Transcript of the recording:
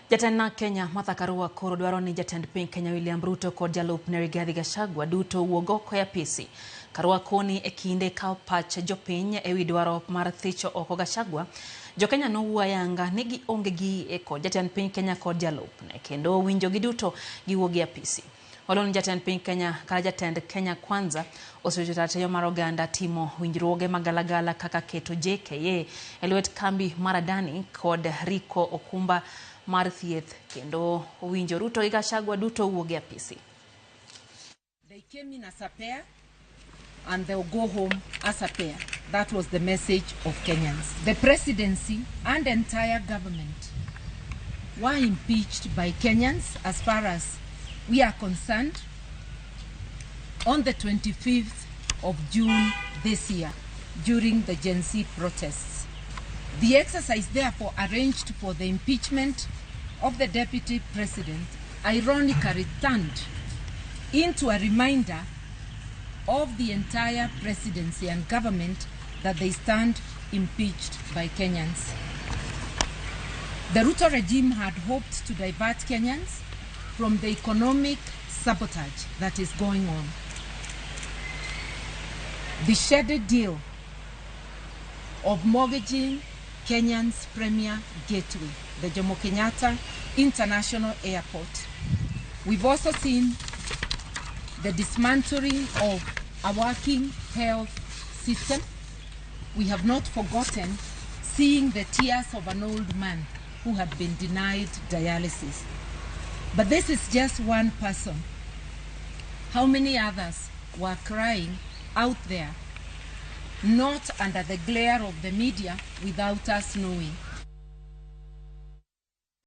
Jatend NARC Kenya Martha Karua koro dwaro ni jatend piny Kenya William Ruto kod jalupne Rigathi Gachagua duto owuog oko e apisi. Karua koni e kinde kawo pach jopiny ewi dwaro mar thicho oko Gachagua, jokenya nowuo ayanga ni gionge gi yie kod jatend piny Kenya kod jalupne kendo owinjo giduto giwuog e apisi. Olo ni jatend piny Kenya kata jatend Kenya Kwanza oserito ratiro mar oganda timo winjruoge magalagala kaka keto JKA e lwet kambi mar Adani kod riko okumba mar thieth kendo owinjo Ruto gi Gachagua duto owuog e apisi. They came in as a pair and they'll go home as a pair. That was the message of Kenyans. The presidency and entire government were impeached by Kenyans as far as we are concerned on the 25th of June this year during the Gen Z protests. The exercise therefore arranged for the impeachment of the deputy president ironically turned into a reminder of the entire presidency and government that they stand impeached by Kenyans. The Ruto regime had hoped to divert Kenyans from the economic sabotage that is going on. The shady deal of mortgaging Kenyan's premier gateway, the Jomo Kenyatta International Airport. We've also seen the dismantling of a working health system. We have not forgotten seeing the tears of an old man who had been denied dialysis. But this is just one person. How many others were crying out there, not under the glare of the media, without us knowing?